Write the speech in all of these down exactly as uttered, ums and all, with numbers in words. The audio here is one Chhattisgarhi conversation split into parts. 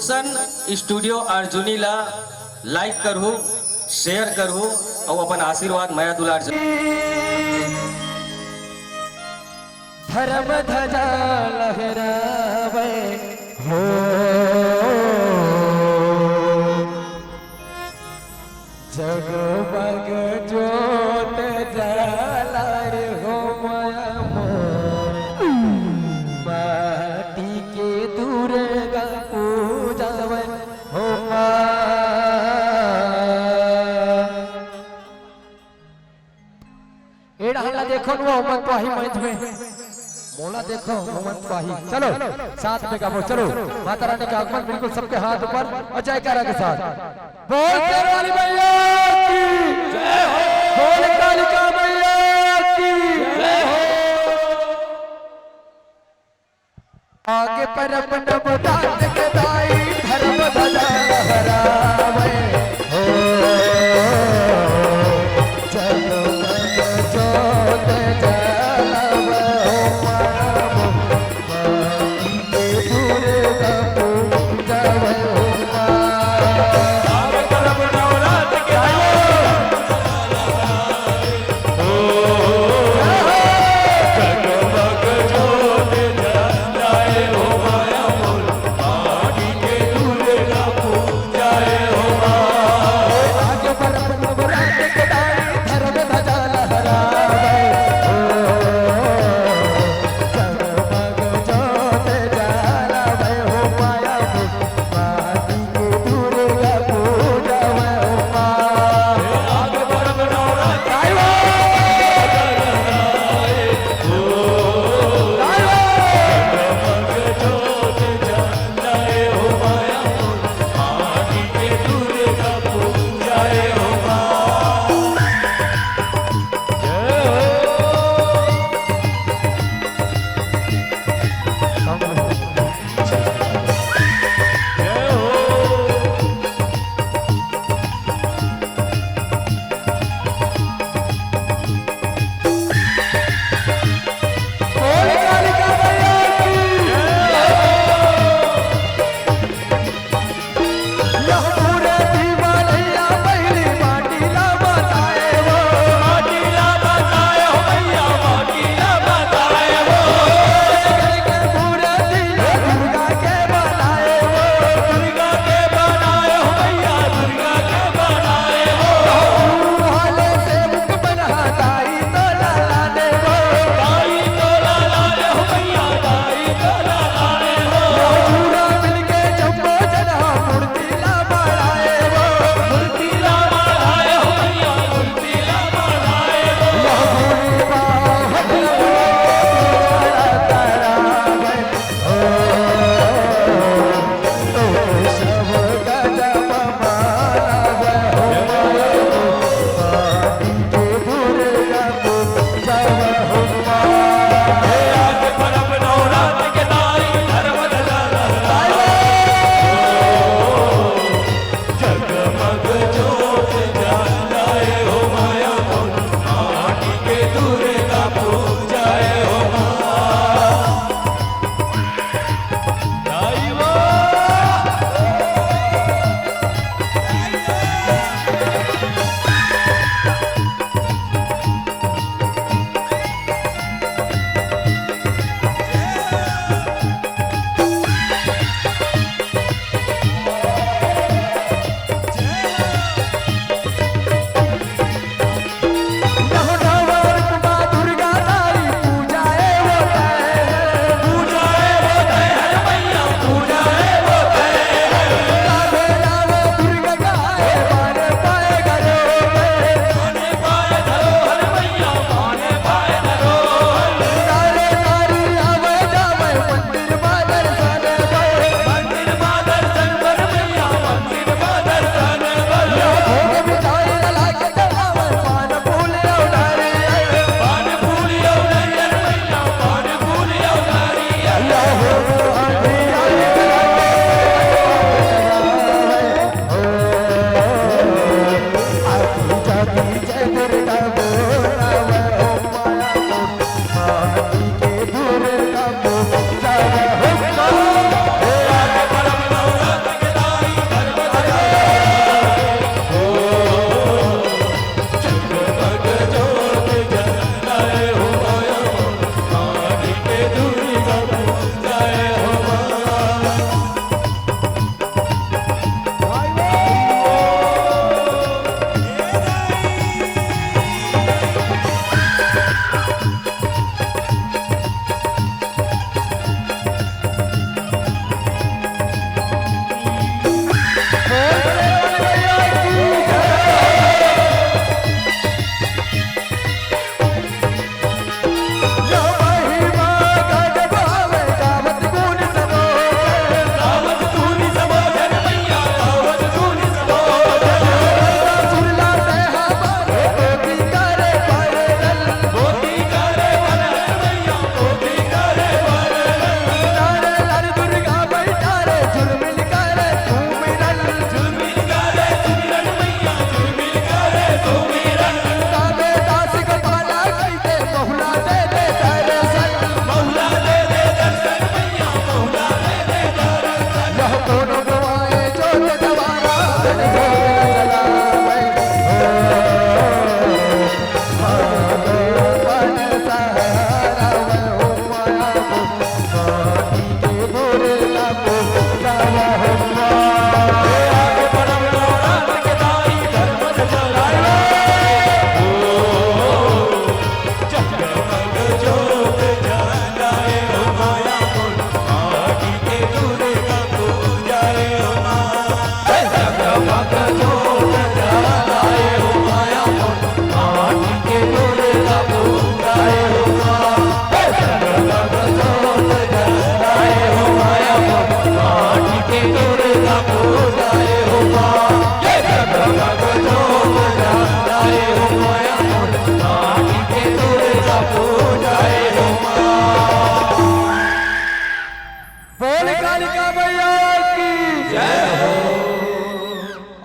रोशन स्टूडियो अर्जुनी ला like करहू, share करहू अउ अपन आशीर्वाद, मया दुलार जरूर। धर्म ध्वजा लहरावे हो, जगमग जोत जला रे हो माया मोर। माटी के दुर्गा पूजावे हो माँ। ए डहर ला देखो न, ओमन तो आही मंच में। मोला देखो, ओमन तो आही। चलो, साथ में गाबो, चलो। माता रानी का आगमन बिल्कुल सबके हाथ ऊपर और जयकारा के साथ। बोल शेर वाली मैया की, बोल कालिका मैया की। आगे परब नवरात के दाई, धर्म ध्वजा लहरावे हो। जगमग जोत जलावे हो माँ, माटी के दुर्गा पूजावे हो माँ। आगे परब नवरात के दाई, जगमग जोत जलाए हो माया मोर, माटी के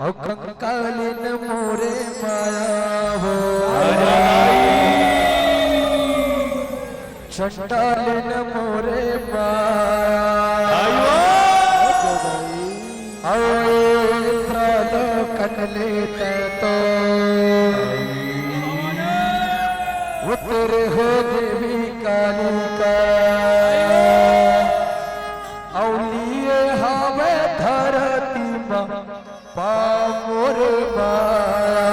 ओ कंकालिन मोरे माया हो, चंडालिन मोरे माया। अउ इंद्रलोकन ले तैं तो उतरे हो देवी कालिका। अउ लिए हवे धरती म पाँव मोरे माया।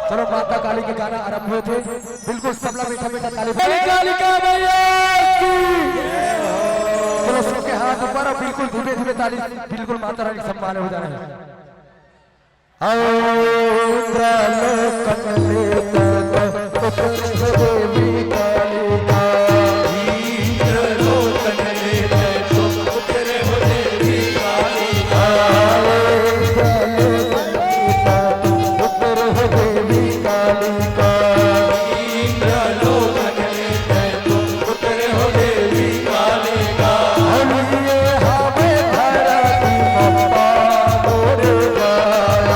चलो, माता काली के गाना आरंभ होथे। बिल्कुल सबला मीठा मीठा ताली। बोले कालिका मैया की। चलो, सबके हाथ ऊपर अउ बिल्कुल धीमे धीमे ताली, बिल्कुल माता रानी के सम्मान हो जाना है। अउ इंद्रलोकन ले तैं तो उतरे हो देवी कालिका। इंद्रलोकन ले तैं तो उतरे हो देवी कालिका। अउ इंद्रलोकन ले तैं तो उतरे हो देवी कालिका। इंद्रलोकन ले तैं तो उतरे हो देवी कालिका। अउ लिए हवे धरती म पाँव मोरे माया।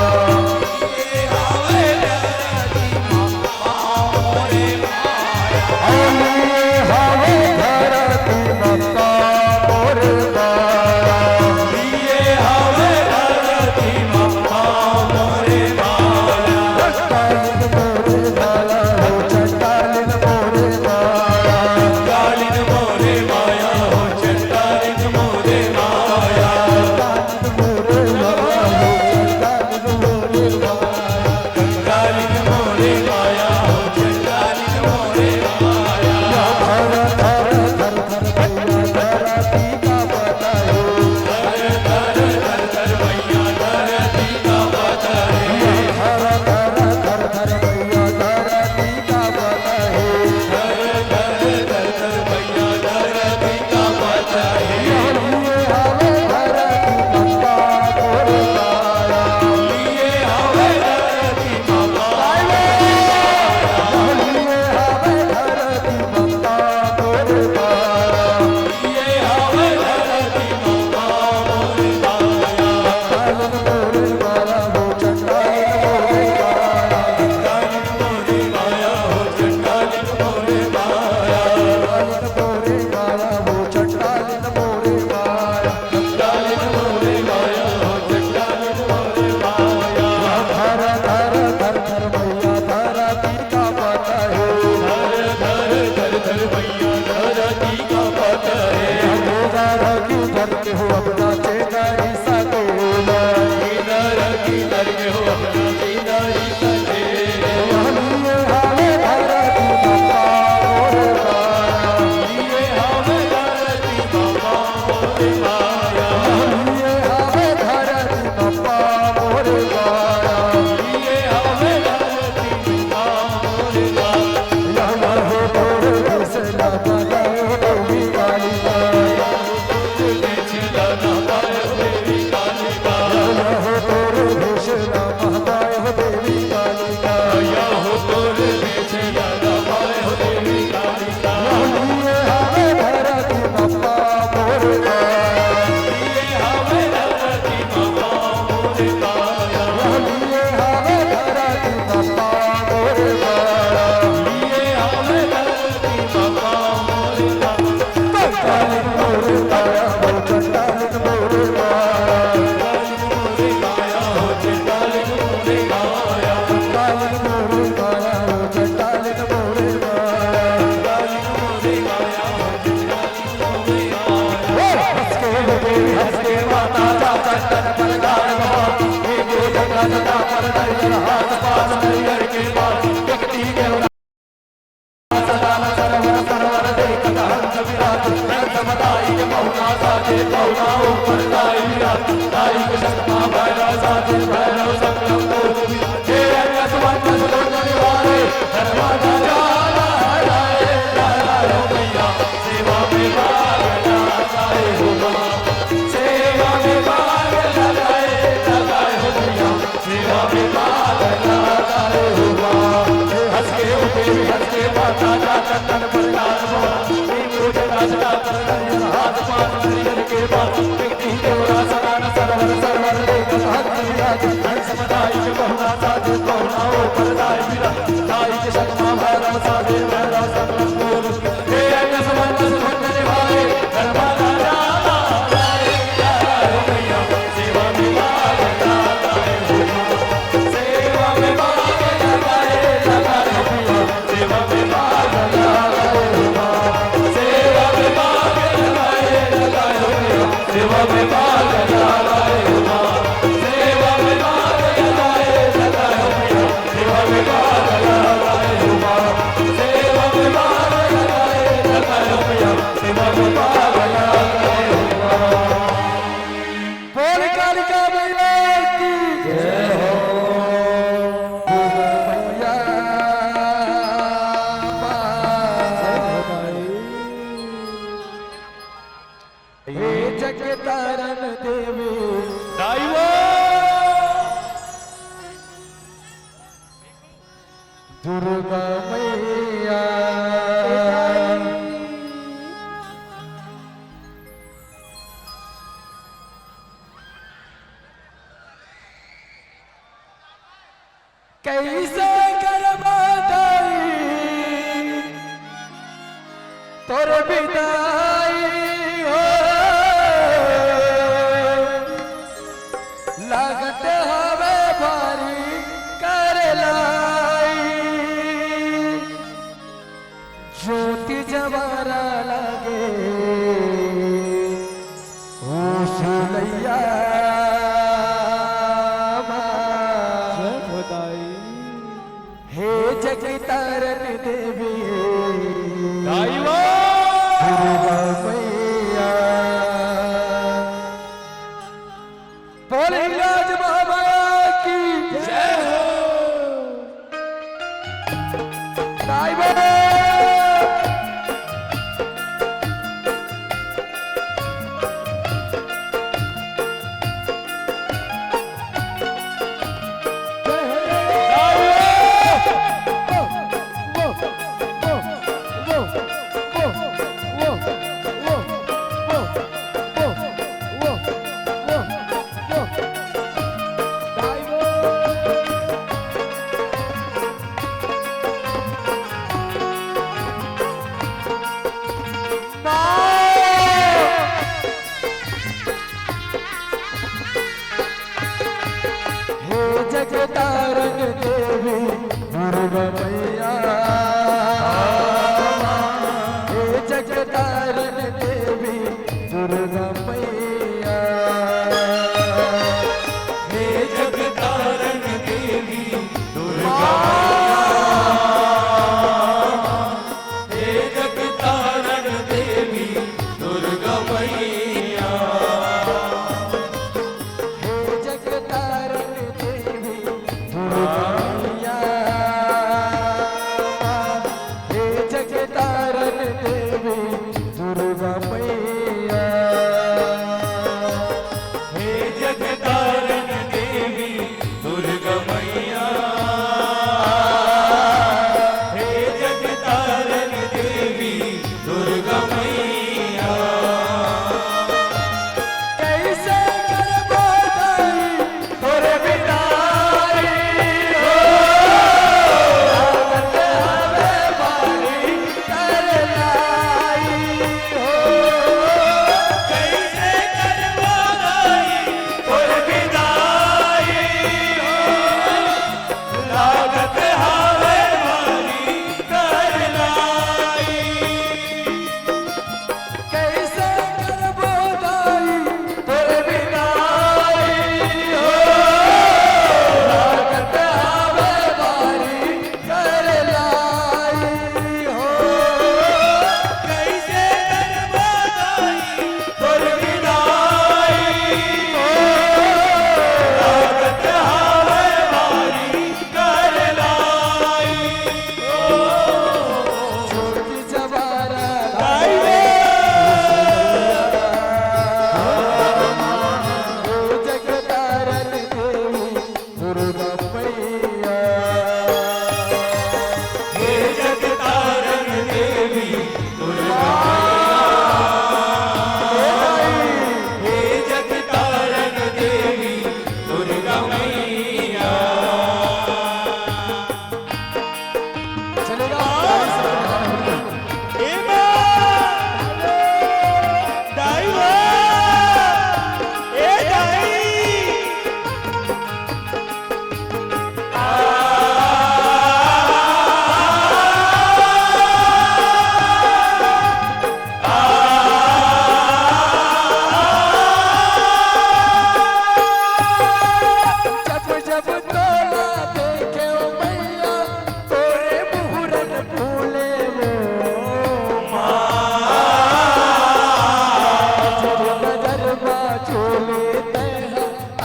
बोल कालिका मैया की जय हो। दुर्गा मैया। हे जगतारण देवी। दाई वो। दुर्गा मैया। कइसे करबो दाई तोर बिदाई हो, लागत हवे भारी कर लाई। ज्योति जवारा लागे ओ सुलैया मा। जय हो दाई। हे जगतारण देवी। दाई वो। दुर्गा मैया। बोल हिंगराज महामाया की जय हो। दाई वो।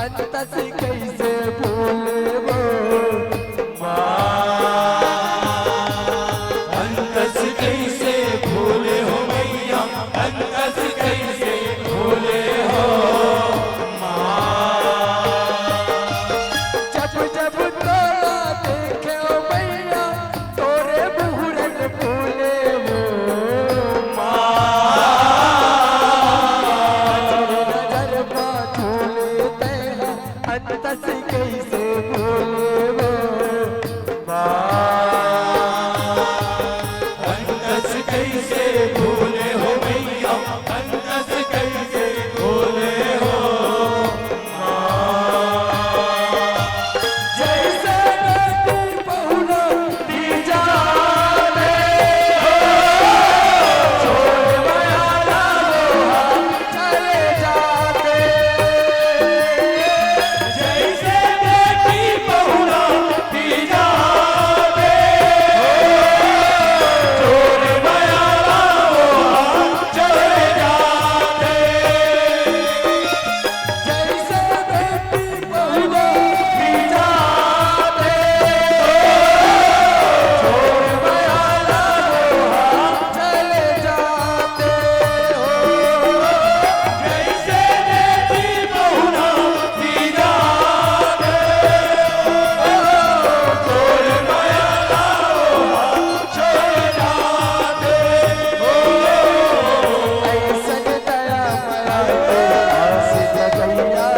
अंतस कइसे भूले वो माँ, अंतस कइसे भूले हो मैया, अंतस कइसे भूले हो माँ। जब जब तोला देखे ओ मैया, तोरे मुहूरत फूले वो माँ। नजर नजर मा झूले तैं, अंतस कइसे भूले वो माँ। अंतस कइसे भूले हो मैया, अंतस कइसे भूले हो माँ। जइसे बेटी बहुरा तीजा दे हो, छोड़ मयाला वो चले जाते। जइसे बेटी बहुरा तीजा दे हो, छोड़ मयाला वो चले जाते। जइसे बेटी बहुरा तीजा दे हो, छोड़ मयाला वो चले जाते हो। जइसे बेटी बहुरा तीजा दे हो, छोड़ मयाला वो चले जाते हो। अइसन दया मया के आस जगइया,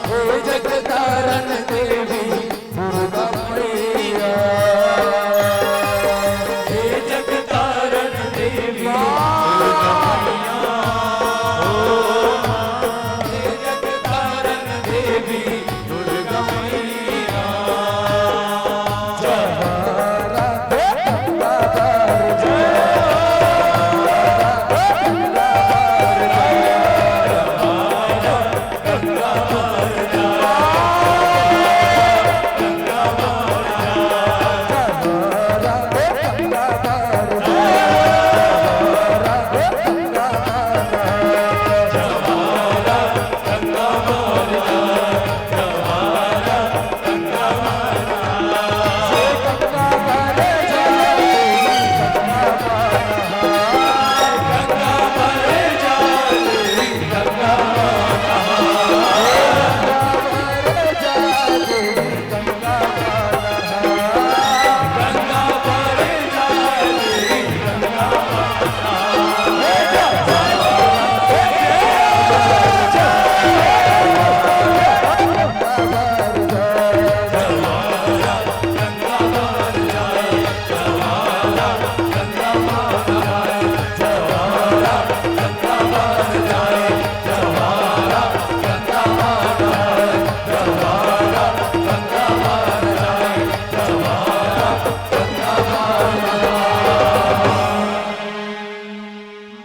हे जगतारन देवी दुर्गा मैया, हे जगतारन देवी दुर्गा मैया, ओ माँ, हे जगतारन देवी दुर्गा मैया। जवारा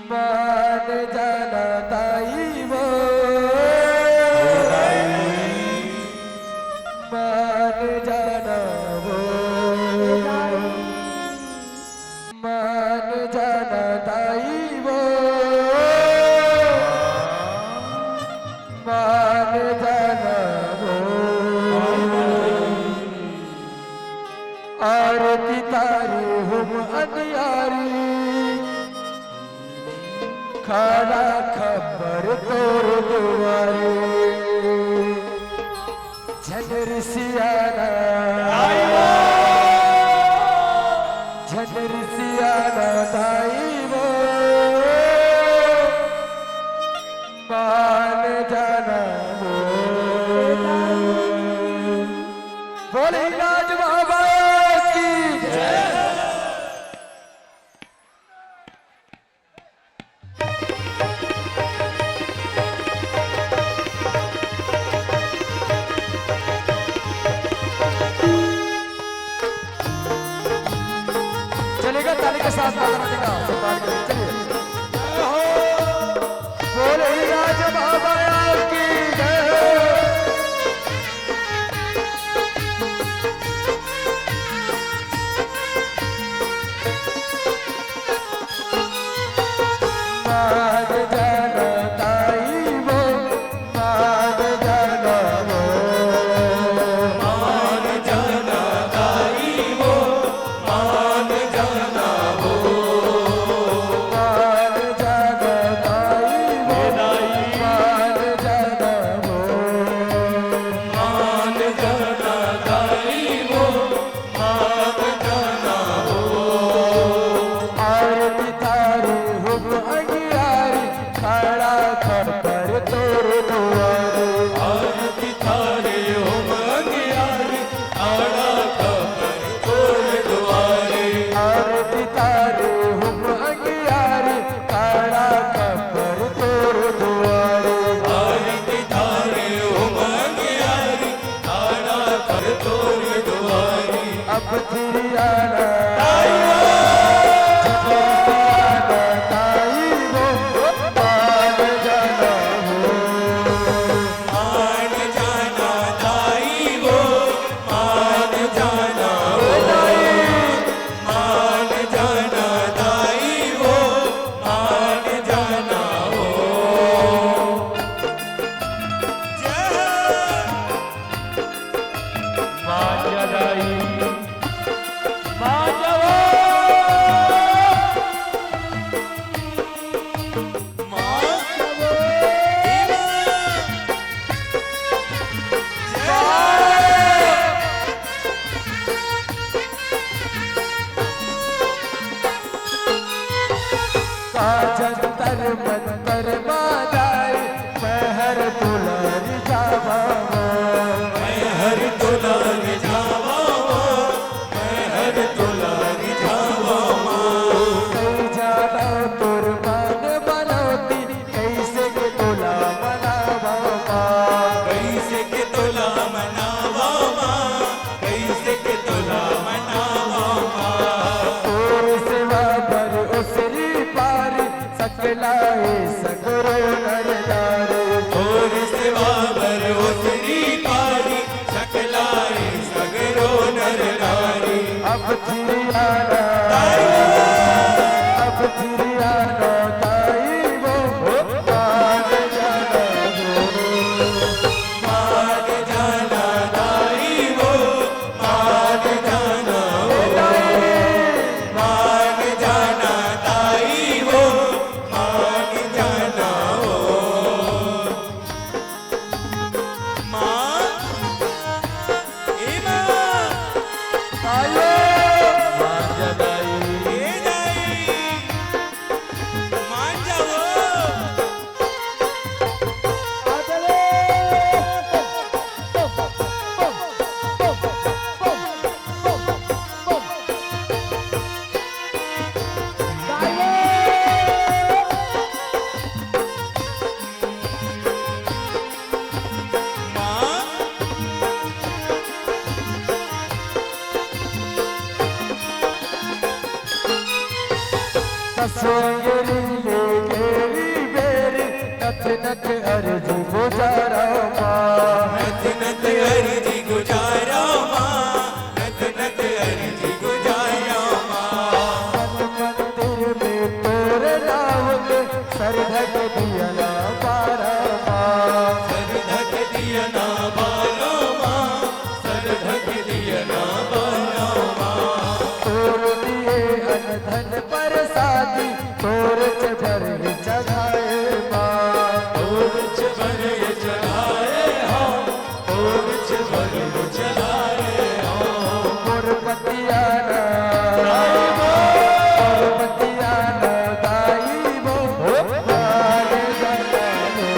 मान जाना दाई वो, मान जाना वो, मान जाना दाई वो, मान जाना वो। आरती तारी हम अनियारी, खड़ा खप्पर तोर दुआरी। झन रिसियाना, झन रिसियाना दाई वो, मान जाना वो। बोले राज बाबा की जय। चलेगा, ताली के साथ माता रानी का सम्मान करें। चलिए। बोले राज बाबा की खपर तोर दुआरे। आरती थारे हो मंगियारी, आड़ा खपर तोर दुआरे। आरती थारे हो मंगियारी, आड़ा खपर तोर दुआरे। आरती थारे हो मंगियारी, आड़ा खपर तोर दुआरे। अब थिरियाना ताई वो, मान जाना हो। मान जाना ताई वो, मान जाना हो। मान जाना ताई वो, मान जाना हो। जय हो। मान जा दाई, मान जा वो। मान जा वो। जय। का जंतर मंतर मा दाई, मैं हर दुलारी जावा माँ। मैं हर दुलारी जावा माँ, मैं हर दुलारी जावा माँ। कई जाना तोर मान मनौती, कइसे के तोला मनावा माँ। कइसे के तोला मनावा माँ, कइसे के तोला मनावा माँ। तोर सेवा बर ओसरी पारी, सकलाए सगरो नर नारी। तोर सेवा बर ओसरी पारी, सकलाए सगरो नर नारी। अब थिरियाना, अब थिरियाना ताई वो, मान जाना हो। मान जाना ताई वो, मान जाना हो। मान जाना ताई वो, मान जाना हो। माँ, ए माँ। आयो। मान जा दाई। ए दाई। मान जाओ। कसोंगरी ले गेरी बेरी, नथ नथ अर्जी गुजारा माँ। नथ नथ अर्जी गुजारा माँ, नथ नथ अर्जी गुजारा माँ। मन मंदिर में तोर नाव के, सरधा के दिया ना बारा माँ। सरधा के दिया ना बारा माँ, सरधा के दिया ना बारा माँ। तोर दिए अन धन परसादी, तोर च बर ही चढ़ाए माँ। तोर च बर ही चढ़ाए हम, तोर च बर ही चढ़ाए हम। मोर पतिया ना, मोर पतिया ना दाई वो, मान जाना हो।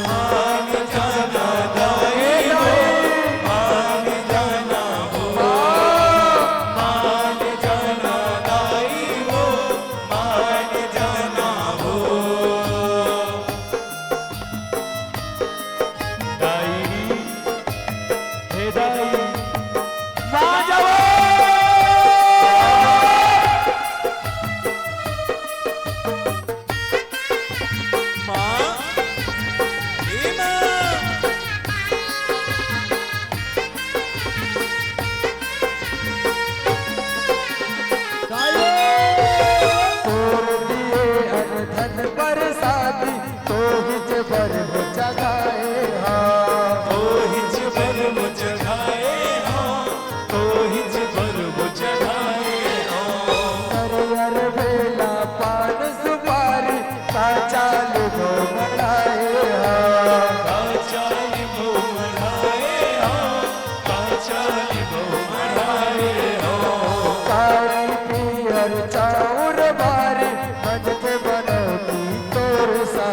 मान जाना दाई वो, मान जाना हो। मान जाना दाई वो, मान जाना हो। दाई, हे दाई, मान जाओ। माँ, ए माँ। तोर दिए अन धन परसादी, तोहिच बर हो चढ़ाए हाँ। तोहिच बर हो चढ़ाए हाँ, तोहिच बर हो चढ़ाए हाँ। नरियर बेला पान सुपारी, का चाल वो मढ़ाए हाँ। का चाल वो मढ़ाए हाँ, का चाल वो मढ़ाए हाँ। साड़ी पियर चाउर बारी, मंज के बनौती तोर सा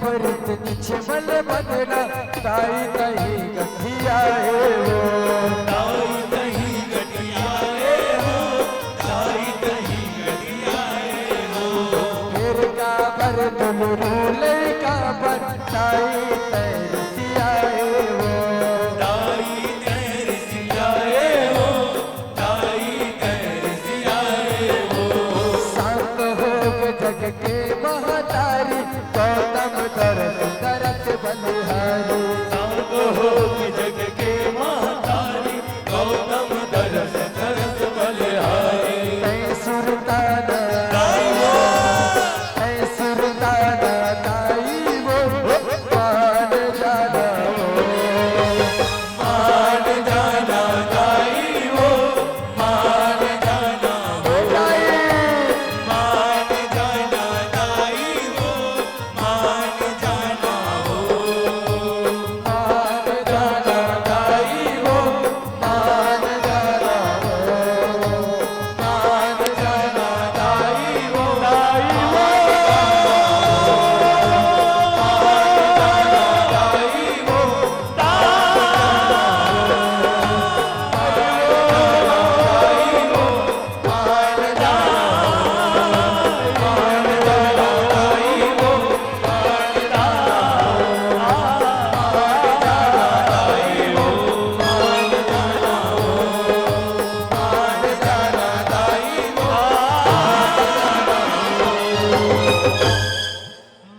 परीत निछमल बदना, ताई कहीं गठिया हे हो। ताई कहीं गठिया हे हो, ताई कहीं गठिया हे हो। फेर काबर दुलरू लइका बर, ताई तैं रिसिया हे हो। ताई तैं रिसिया हे हो, ताई तैं रिसिया हे हो। शांत होगे जग के महतारी, गौतम दरस दरस बलिहारी। शांत होगे जग के महतारी, गौतम दरस दरस बलिहारी। तैं सुरताना, ताई वो। तैं सुरताना ताई वो, मान जाना वो। मान जाना ताई वो, मान जाना वो। ताई। मान जाना ताई वो, मान जाना वो। मान जाना ताई वो, मान जाना वो। मान जाना ताई वो, ताई वो।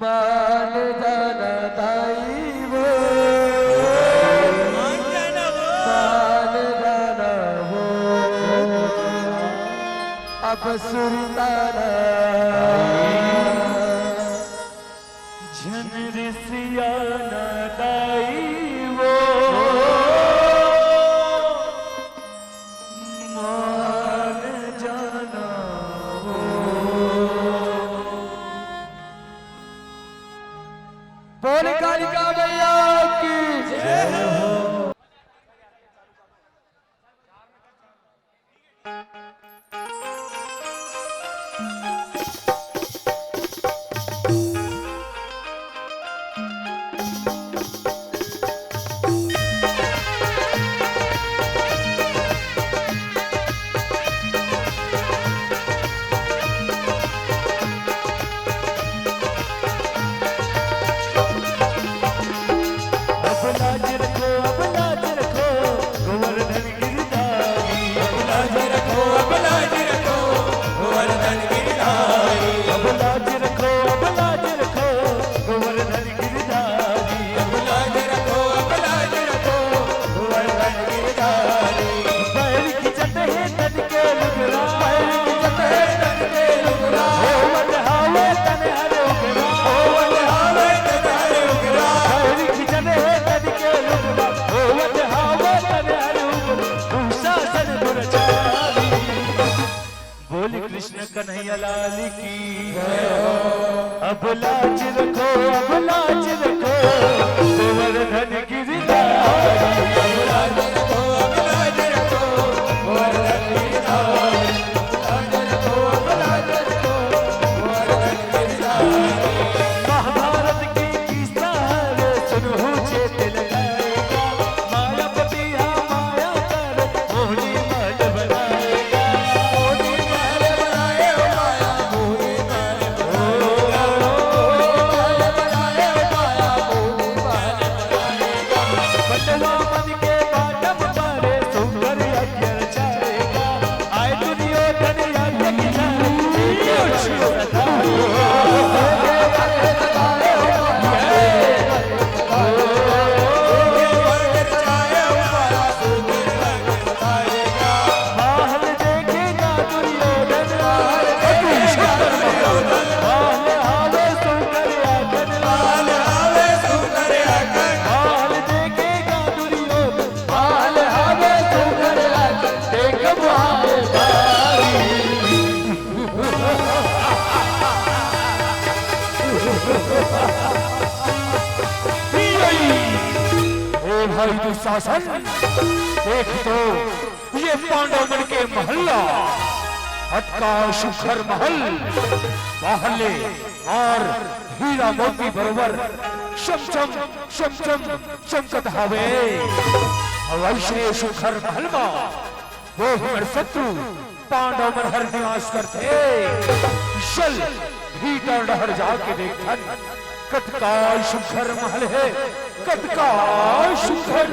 मान जाना ताई वो, मान जाना वो। मान जाना वो। अब सुरताना झन रिसियाना ताई वो, मान जाना वो। बोल कालिका मैया की जय हो। अब लाज रखो, अब लाज रखो, गोवर्धन गिरधारी। अब लाज रखो, अब लाज रखो, गोवर्धन गिरधारी। अब लाज रखो, अब लाज रखो, गोवर्धन गिरधारी। अब लाज रखो, अब लाज रखो, गोवर्धन गिरधारी। पैर खिंचत हे तन के लुगरा, पैर खिंचत हे तन के लुगरा। होवत हावे तन हर उगरा, होवत हावे तन हर उगरा। पैर खिंचत हे तन के लुगरा, होवत हावे तन हर उगरा। दुशासन दुराचारी। बोल कृष्ण कन्हैया लाल की। अब लाज रखो, अब लाज रखो, गोवर्धन गिरधारी। अब लाज रखो, अब लाज रखो, गोवर्धन गिरधारी। लाज रखो, अब लाज रखो, गोवर्धन गिरधारी। महाभारत के किस्सा हरे सुनहु चेत लगाएगा। मायापति हा माया कर मोहनी महल बनाएगा। मोहनी महल बनाए ओ माया, मोहनी महल बनाएगा। मोहनी महल बनाए ओ माया, मोहनी महल बनाएगा। बटवा मन के बाटम मारे सुंदर यज्ञ रचाएगा। आए दुर्योधन यज्ञ की जय। ए भाई दुशासन, देख तो ये पांडव मन के महल ला। अतका सुघर महल, बाहर ले और हीरा मोती बरोबर चमचम, चमचम चमकत हवे। अउ अइसे सुघर महल मा वो हमर शत्रु पांडव मन हर निवास करथे। चल, भीतर डहर जाके देखथन, कतका सुघर महल हे, कतका सुघर।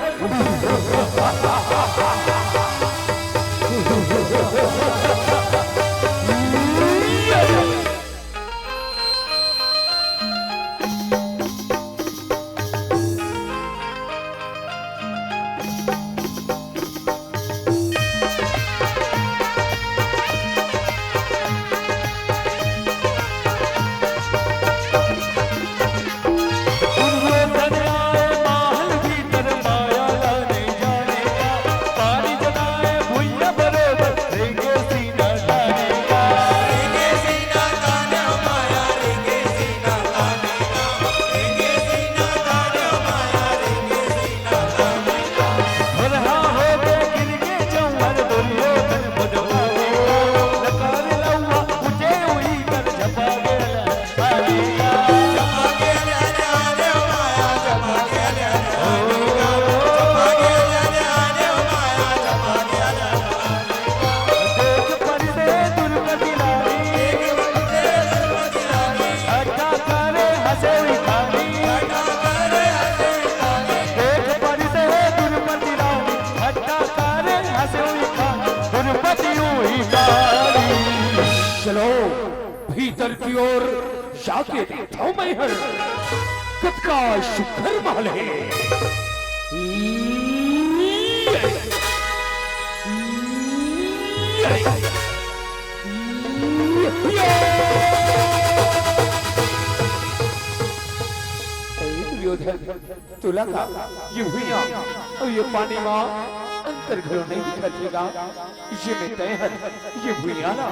चलो, भीतर की ओर जाके देखथंव मैं हर, कतका सुघर महल हे। ए दुर्योधन, तोला का ये भुइयां अउ ये पानी मा अंतर घलो नइ दिखत हे गा? ये में तैं हर ये भुइयां ला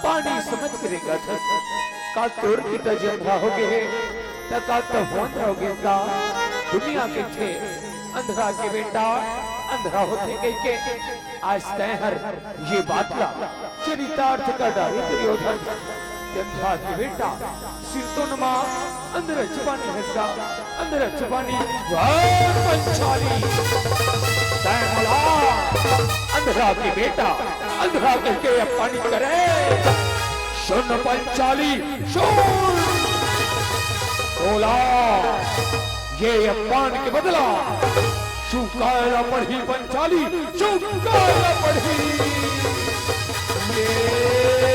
पानी समझ के रेंगत हस। का तोर पिता जी अंधरा होगे हे, त का तहूं अंधरा होगे का? दुनिया कहिथे, अंधरा के बेटा अंधरा होथे कहिके। आज तैं हर ये बात ला चरितार्थ कर डारे दुर्योधन। अंधरा के बेटा, सिरतोन मा अंधरच पानी हस गा, अंधरच पानी। वाह पंचाली, तैं मोला अंधरा के बेटा, अंधरा कहिके अपमानित करे। सुन पंचाली, सुन। तोला ये अपमान के बदला चुकाय ला पड़ही पंचाली, चुकाय ला पड़ही। ये, ये।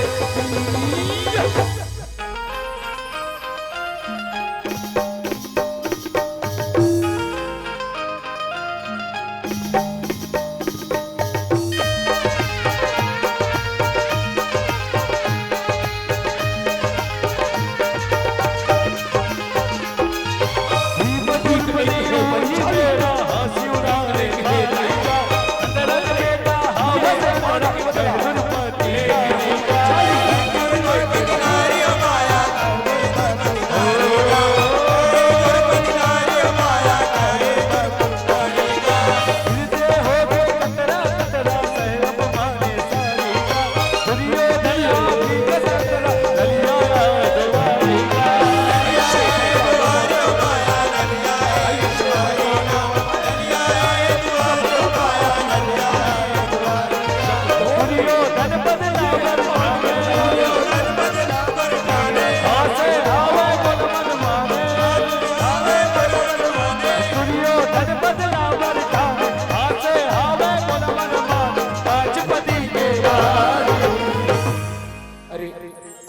अरे,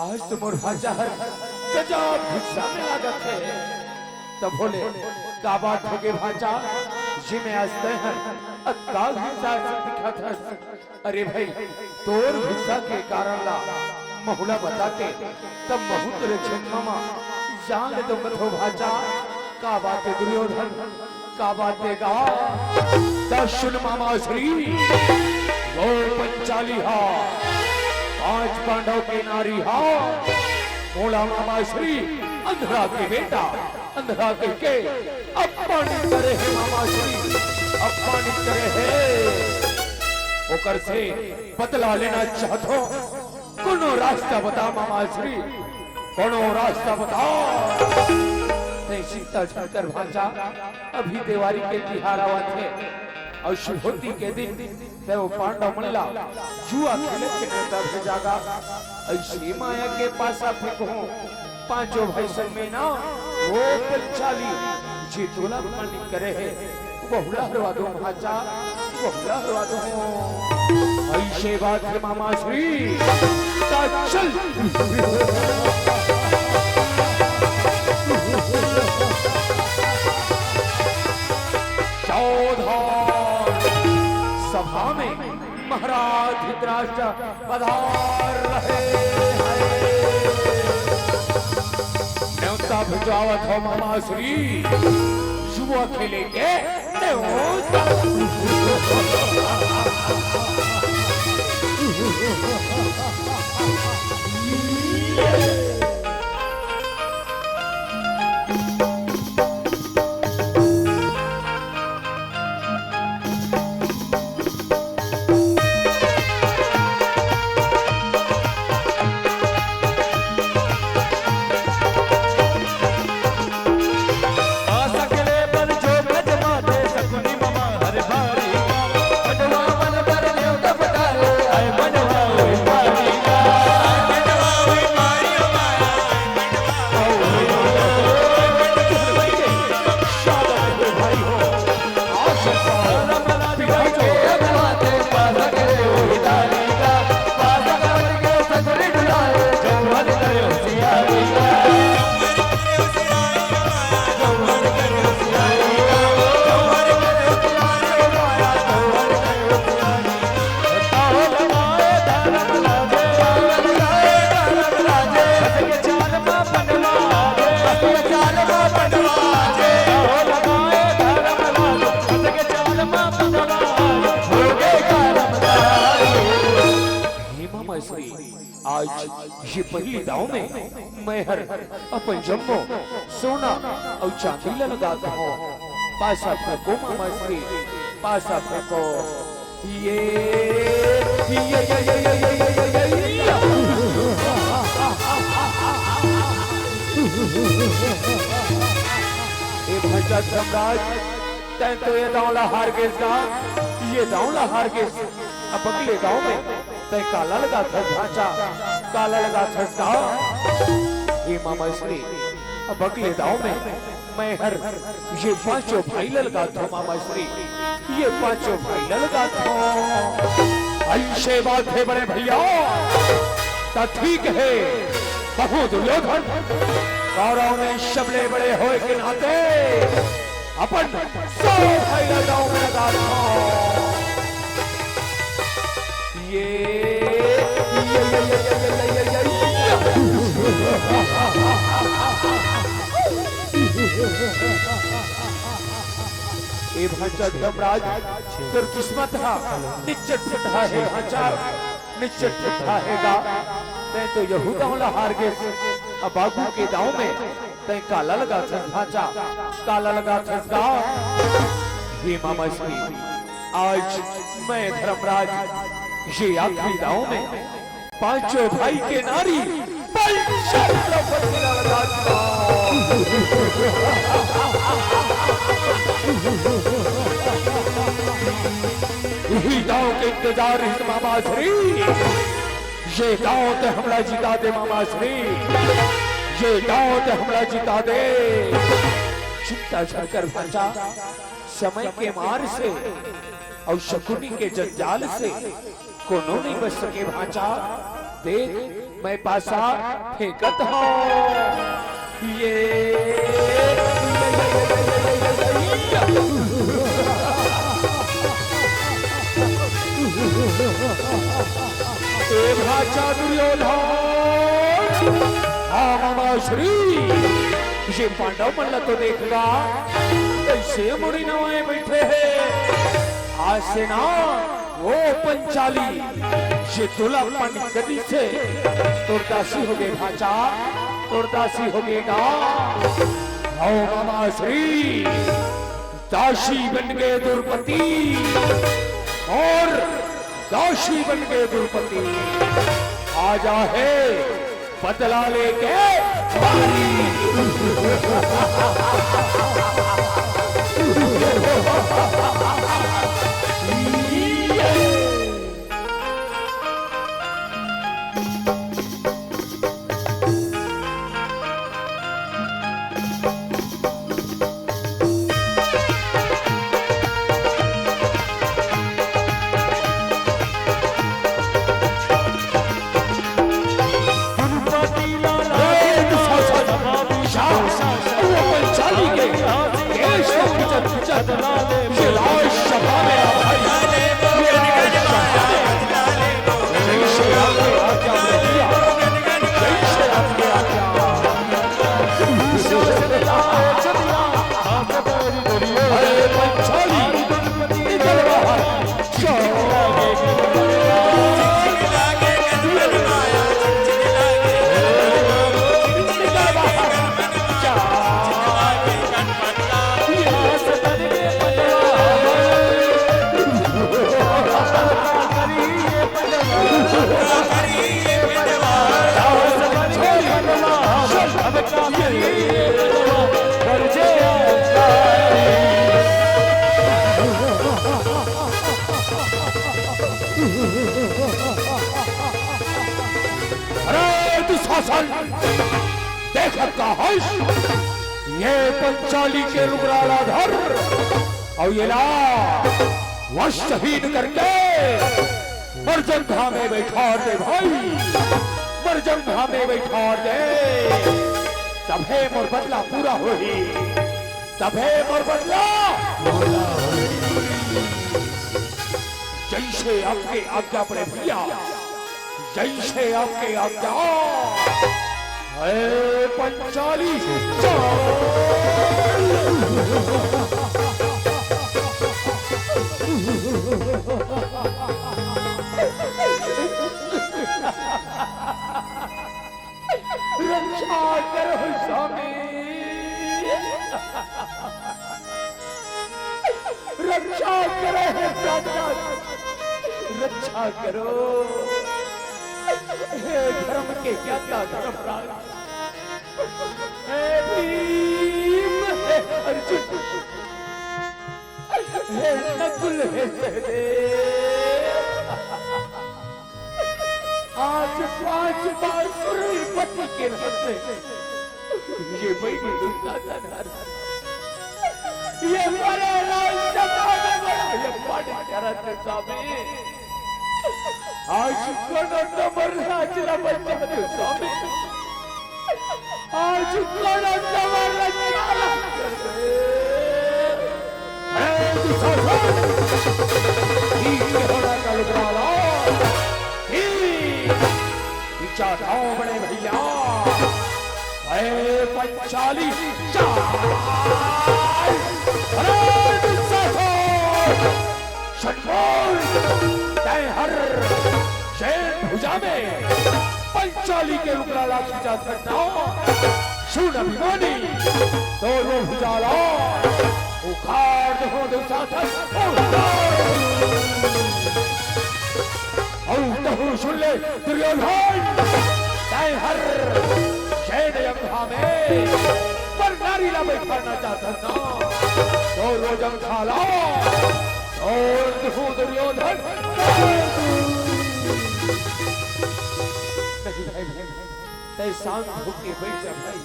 आज तो मोर भांचा हर गजब गुस्सा में लागत हे। त भोले, का बात होगे भांचा? जी में आज तैं हर अतका गुस्सा से दिखत हस। अरे भाई, तोर गुस्सा के कारण ला महूं ला बताते, तब महूं तोरे क्षेत्र मा जान ले तो कथो भांचा। का बात हे दुर्योधन? का बात हे गा? त सुन मामा श्री, वो पंचाली हा, पांच पांडव के नारी हा, मोला मामा श्री अंधरा के बेटा, अंधरा कहिके अपमानित करे हे मामा श्री, अपमानित करे हे। ओकर से बदला लेना चाहत हों। कोनो रास्ता बता मामा श्री, कोनो रास्ता बता। तैं चिंता झन कर भांचा, अभी देवारी के तिहार आवत हे अउ शिवहोती के दिन तैं ओ पांडव मन ला जुआ खेले के नेवता भेजागा। अइसे माया के पासा फेंकहूं, पांचों भाई संग में ना, ओ पंचाली जे तोला अपमानित करे हे, वहू ला हरवा दूं भांचा, वहू ला हरवा दूं। अइसे बात हे मामा श्री, ता चल। सावधान, सभा में महाराज धृतराष्ट्र पधार रहे हैं। नेवता भिजवावत हों मामा श्री, जुआ खेले के नेवता। हे मामा श्री, आज ये पहिली दांव में मैं हर अपन जम्मो सोना अउ चांदी ल लगात हों। पासा फेंको मामा श्री, पासा फेंको। ये, ये, ये, ए भंचा धर्मराज, तैं तो ये दांव ला हार गेस गा, ये दांव ला हार गेस। अब अगले दांव में तैं काला लगाथस भांचा, काला लगाथस का? हे मामा श्री, अब अगले दांव में मैं हर ये पांचों भाई ल लगाथों मामा श्री, ये पांचों भाई ल लगाथों। अइसे बात हे बड़े भइया, त ठीक हे, कहूं दुर्योधन, कौरव में सबले बड़े होय के नाते अपन सब भाई ल दांव में लगाथों। ये, ये, ये, ए भांचा धर्मराज, तोर किस्मत हा निच्चट फुटहा हे भांचा, निच्चट फुटहा हे गा। तैं तो यहू दांव ला हार गेस, अब आगू के दांव में तैं काला लगाथस भांचा, काला लगाथस गा। हे मामा श्री, आज मैं धर्मराज ये आखिरी दांव में पांचों भाई के नारी पंचाली द्रौपदी ला लगाथों। इही दांव के इंतजार रिहिस मामा श्री। ये दांव तैं हमला जिता दे मामा श्री, ये दांव तैं हमला जिता दे। चिंता झन कर भांचा, समय के मार से अउ शकुनी के जंजाल से कोनो नइ बच सके भांचा। देख, मैं पासा फेंकत हों। ये, ए भांचा दुर्योधन, हां मामा श्री, ये पांडव मन ला तो देख गा, कइसे मुड़ी नवाए बइठे हे। आज से ना, ओ पंचाली, ये तोला अपमानित करिस हे, तोर दासी होगे भांचा, तोर दासी होगे गा। हव मामा श्री, दासी बन गे द्रौपदी अउ दासी बन गे द्रौपदी। आजा हे बदला लेके भारी। अरे दुशासन, देखत का हस, ये पंचाली के लुगरा ला धर, अउ येला वस्त्रहीन करके मरजंघा में बइठार दे भाई, मरजंघा में बइठार दे, तभे मोर बदला पूरा होही, तभे मोर बदला। जइसे आपके आज्ञा बड़े भइया, जइसे आपके आज्ञा। हे पंचाली, चल। रक्षा करो स्वामी, रक्षा करो हे प्राणनाथ, रक्षा करो। हे धर्म के ज्ञाता धर्मराज, हे भीम, हे अर्जुन, हे नकुल, हे सहदेव, आज पांच बार सुरपति के रथ से ये बैठी दुर्गा का घर, ये बड़े राज सभा में बड़ा ये पानी करत स्वामी। आज कोनो डमर राज न बचत स्वामी। आज कोना जवान चाला। अरे दुशासन, ठीक होना का लुगरा ला। ठीक, विचार आओ बड़े भइया। अरे पंचाली चाल। अरे दुशासन, षटकोण, तैं हर शैल भुजा में पंचाली के लुगरा ला खींचा करता। सुन अभिमानी, दोनों भुजा ला उखाड़ दहूं दुशासन, उखाड़। अउ तहूं सुन ले दुर्योधन, तैं हर शैल जंघा में पर नारी ला बइठारना चाहत हस ना, तो रोजन खा ला। और तू दुर्योधन, नहीं भाई, तैं शांत होके बइठ जा भाई,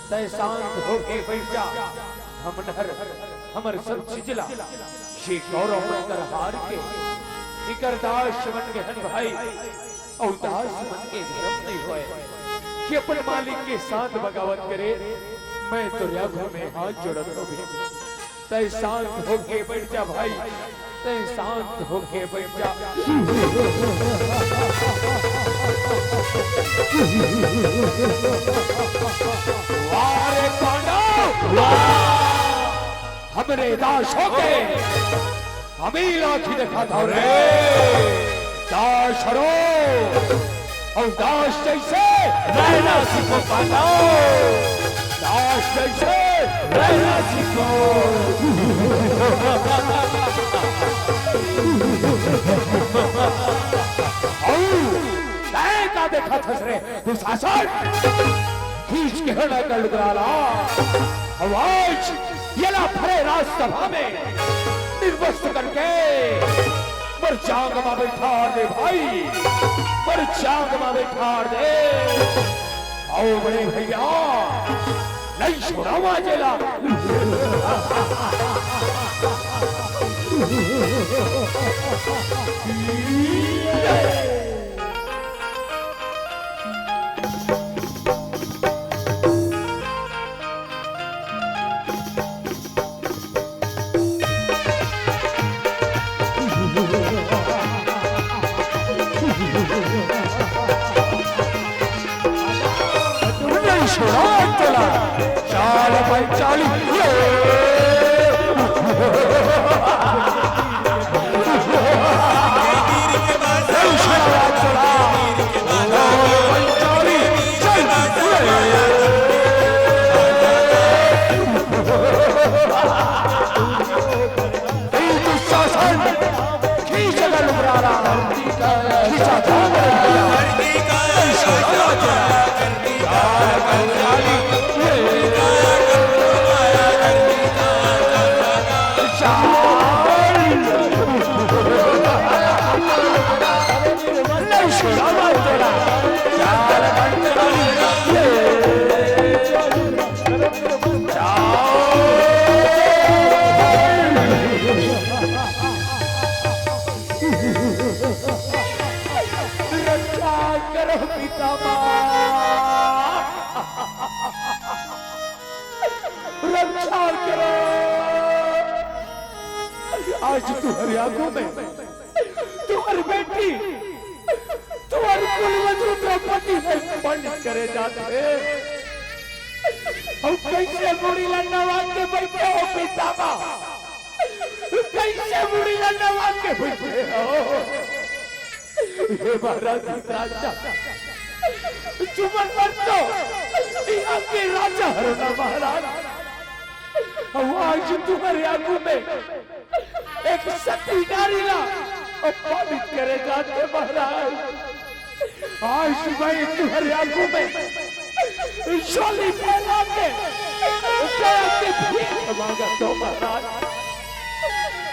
तैं शांत होके बइठ जा। हमर, हमर सब चीज ला ये कौरव मन कर हार के इकर दास बन गे हन भाई। अउ दास मन के धरम नइ होय कि अपन मालिक के साथ बगावत करे। मैं तोरे आगू में हाथ जोड़त हंव भीम, तैं शांत होके बइठ जा भाई, तैं शांत होके बइठ जा। वाह रे पांडव, वाह! हमरे दास होके अमीर आँखी देखाथव रे। दास हरो, अउ दास जइसे रहना सीखो पांडव। दास जइसे रहना सीखो। अउ तैं का देखत हस रे दुशासन? खींच के हन एकर लुगरा ला। अउ आज येला भरे राजसभा में निर्वस्त्र करके मोर जांग मा बइठार दे भाई, मोर जांग मा बइठार दे। अउ बड़े भइया, नइ छोड़ंव आज एला। रक्षा करो पितामह, रक्षा करो। आज तुंहर आगू में तुंहर बेटी, तुंहर कुलवधू द्रौपदी ला अपमानित करे जात हे। अउ कइसे मुड़ी ला नवा के बइठे हो पितामह? कइसे मुड़ी ला नवा के बइठे हो? हे महाराज धृतराष्ट्र, तुमन मन तो इहां के राजा हरो ना महाराज। अउ आज तुंहर आगू में एक सती नारी ला अपमानित करे जात हे महाराज। आज मैं तुंहर आगू में झोली फैला के दया के भीख मांगत हों महाराज।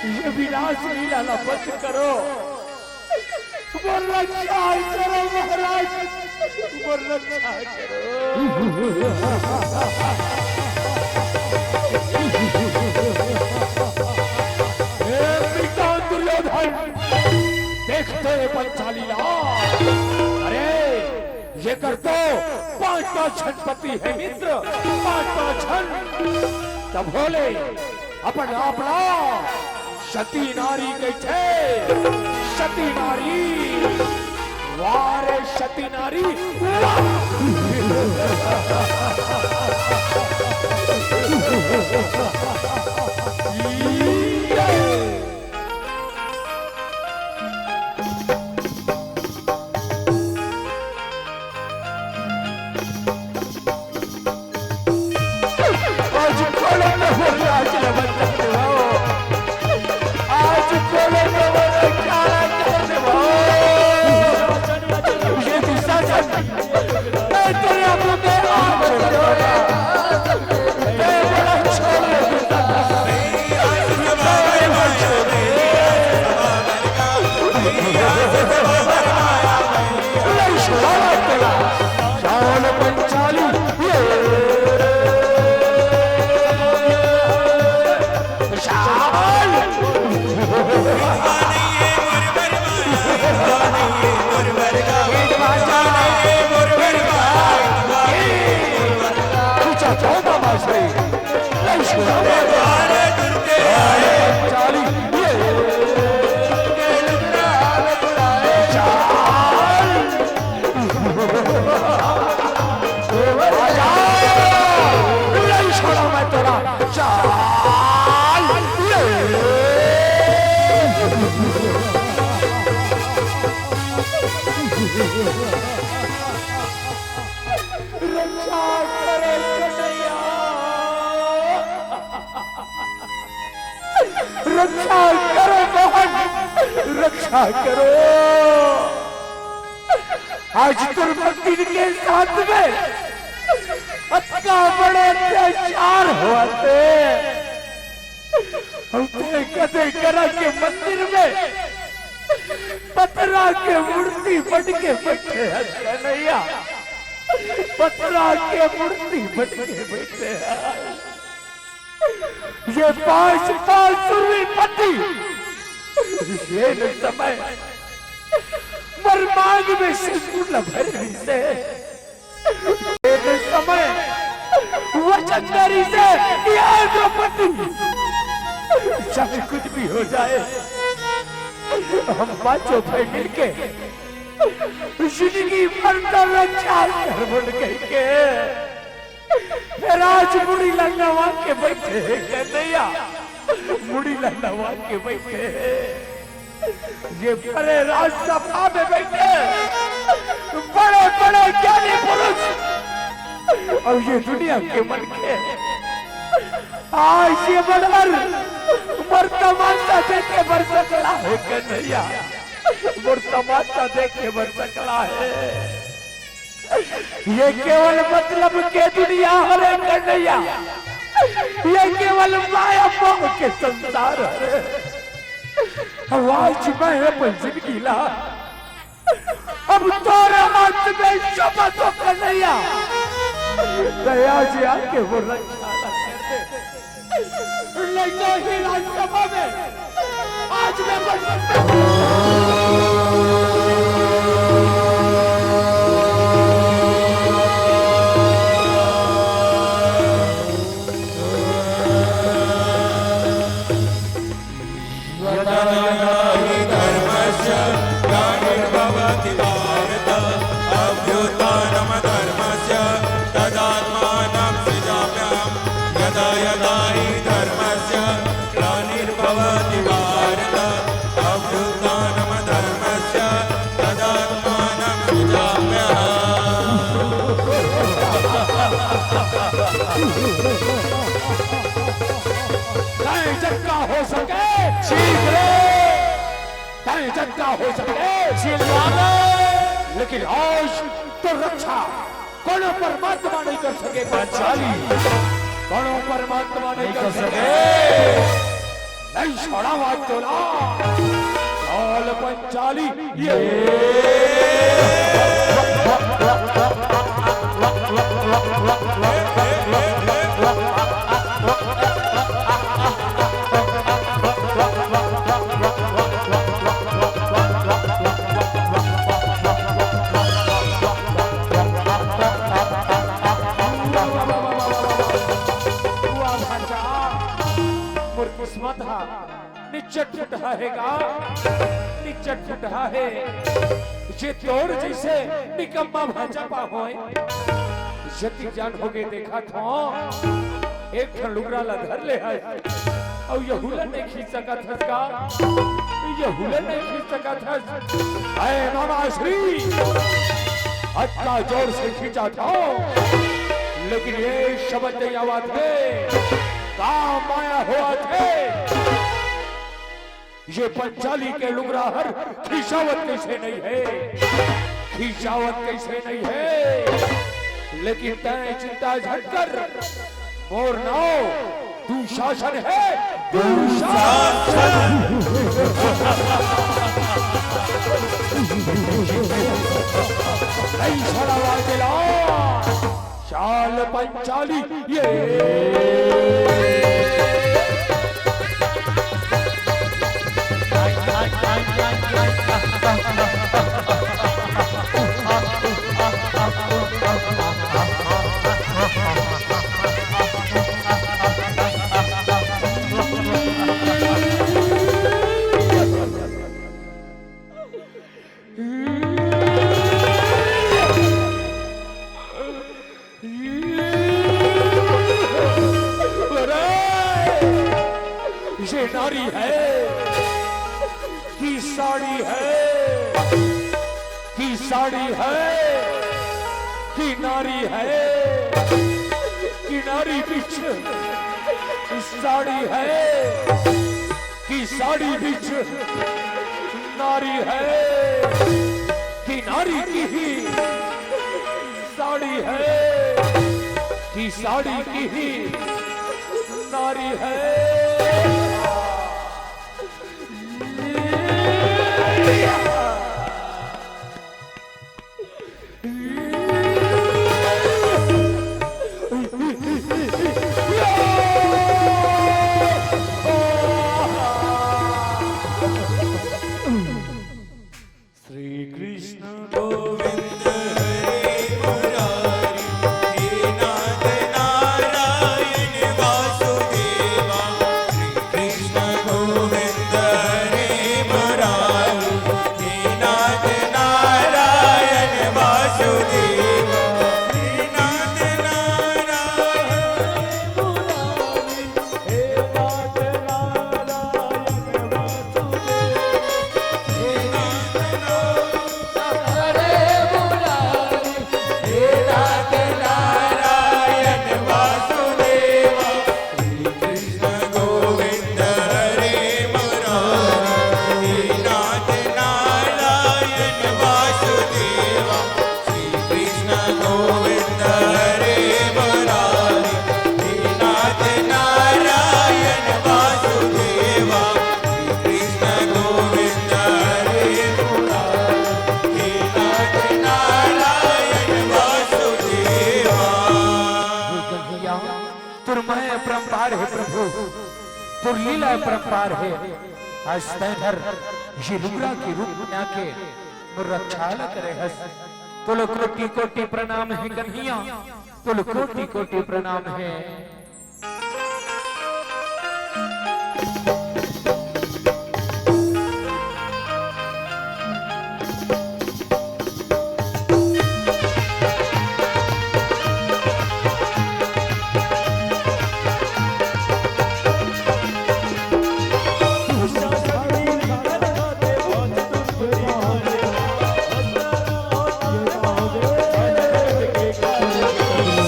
ये विनाश लीला ला बंद करो। मोर रक्षा करो महाराज, मोर रक्षा करो। हे पिता दुर्योधन, देखते पंचाली ला। अरे, येकर तो पांच पांच झन पति हे मित्र, पांच पांच झन। तभो ले अपन आप ला सती नारी कहिथे, सती नारी। वाह रे सती नारी, वाह। आज कोनो न हो, आज न बता दो। आज कोनो न हो, क्या कर दो? ये दुशासन, मैं तेरे मुंह में आग छोड़ दूंगा। मैं बोला छोड़ दे दुशासन। रक्षा करो कन्हैया, रक्षा करो बहन, रक्षा करो। आज तोर मंदिर के साथ में अतका बड़े अत्याचार होवथे। अउ तैं कथे करा के मंदिर में पथरा के मूर्ति बन के बइठे हस कन्हैया, पथरा के मूर्ति बन के बइठे हस। ये पांच पांच सुरवीर पति, ये न समय मोर मांग में सिंदूर ल भर रहिसे। ये न समय वचन दे रहिसे कि ए द्रौपदी, चाहे कुछ भी हो जाए, हम पांचों भाई मिलके जिंदगी भर तोर रक्षा करबो कहिके। फेर आज मुड़ी ल नवा के बइठे हे कन्हैया, मुड़ी ल नवा के बइठे हे। ये बड़े राजसभा में बइठे बड़े बड़े ज्ञानी पुरुष अउ ये दुनिया के मनखे आज ये मन हर मोर तमाशा देखे बर सकला हे कन्हैया, मोर तमाशा देखे बर सकला हे। ये केवल मतलब के दुनिया हरे कन्हैया, ये केवल माया मोह के संसार हरे। अब आज मैं अपन जिंदगी ला अब तोरे हाथ में सौंपत हों कन्हैया, दया जी आके वो रक्षा ला कर दे। नहीं तो ही राजसभा में आज मैं बन यदा यदा हि धर्मस्य ग्लानिर्भवति भारत, अभ्युत्थानमधर्मस्य तदात्मानं सृजाम्यहम्। यदा यदा हि धर्मस्य ग्लानिर्भवति भारत, अभ्युत्थानमधर्मस्य तदात्मानं सृजाम्यहम्। तैं जतका हो सके चीख ले, तैं जतका हो सके चिल्ला ले। लेकिन आज तोर रक्षा कोनो परमात्मा नहीं कर सके पांचाली, कोनो परमात्मा नहीं कर सके। नहीं छोड़ा आज तोला, चल पांचाली। ये वाह भांचा, मोर किस्मत हा निच्चट फुटहा हे गा, निच्चट फुटहा हे। जे तोर जइसे निकम्मा भांचा पाहों, जतिक जान होगे देखत हों, एक ठन लुगरा ला धर ले हस, अउ यहू ला नइ खींच सकत हस का? यहू ला नइ खींच सकत हस? अय मामा श्री, अतका जोर से खींचत हों, लेकिन ये समझ नइ आवत हे, का माया होवत हे। ये पंचाली के लुगरा हर खिंचावत कइसे नइ हे, खिंचावत कइसे नइ हे। लेकिन तैं चिंता झन कर, मोर नाव दुशासन हे, दुशासन। नइ छोड़ावंव तेला। चल पंचाली, ये। अरे, ये नारी हे कि साड़ी हे, कि साड़ी हे, कि नारी हे, कि नारी बीच साड़ी हे, कि साड़ी बीच नारी हे, नारी की ही साड़ी है, कि साड़ी की ही नारी है। श्री कृष्ण गोविंद हरे मुरारी, हे नाथ नारायण वासुदेवा। श्री कृष्ण गोविंद हरे मुरारी, हे नाथ नारायण वासुदेवा। हे नाथ नारायण मुरारी, हे नाथ नारायण वासुदेवा। हे नाथ हरे मुरारी, हे नाथ नारायण वासुदेवा। श्री कृष्ण गोविंद हरे मुरारी, हे नाथ नारायण वासुदेवा। श्री कृष्ण गोविंद हरे मुरारी, हे नाथ नारायण वासुदेवा। श्री कृष्ण गोविंद हरे मुरारी, हे नाथ नारायण वासुदेवा। हे कन्हैया, तोर मया अपरंपार हे प्रभु, तोर लीला अपरंपार हे। आज तैं हर ये लुगरा के रूप में आके मोर रक्षा ल करे हस। तोला कोटि कोटि प्रणाम हे कन्हैया, तोला कोटि कोटि प्रणाम हे।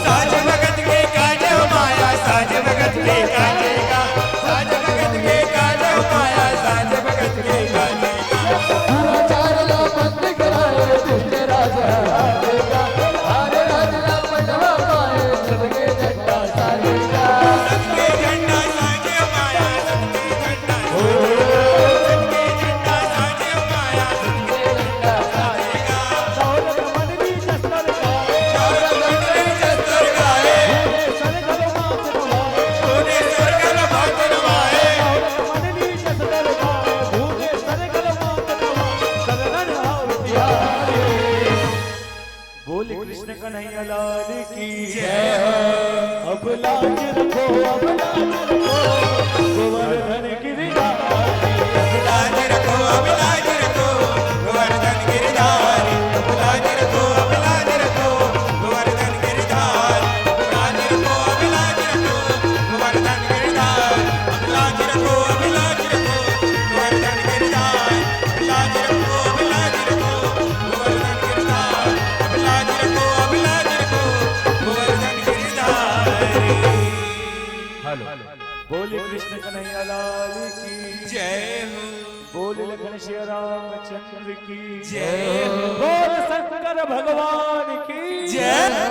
साज भगत के काज माया, साज भगत के काज का, साज भगत के काज माया, साज भगत के काज का। पूरा चार ला बंद कराए दुष्ट राज हारे का, हारे राज ला पटवा पाए सबके झंडा सारे का। सबके झंडा साजे माया, सबके झंडा साजे, सबके झंडा साजे माया, सबके झंडा साजे का। बोल कृष्ण कन्हैया लाल की जय हो। अब लाज रखो, अब लाज रखो, गोवर्धन गिरधारी। अब लाज रखो, अब लाज रखो, गोवर्धन गिरधारी। अब लाज रखो, अब लाज रखो, गोवर्धन गिरधारी। अब लाज रखो, अब लाज रखो, गोवर्धन गिरधारी। अब लाज रखो, अब लाज रखो, गोवर्धन गिरधारी। अब लाज रखो, अब लाज रखो, गोवर्धन गिरधारी। अब लाज रखो, अब लाज रखो, गोवर्धन गिरधारी। हेलो। बोल कृष्ण कन्हैया लाल की जय हो। बोल लखन श्री रामचंद्र की जय हो। बोल शंकर भगवान की जय हो।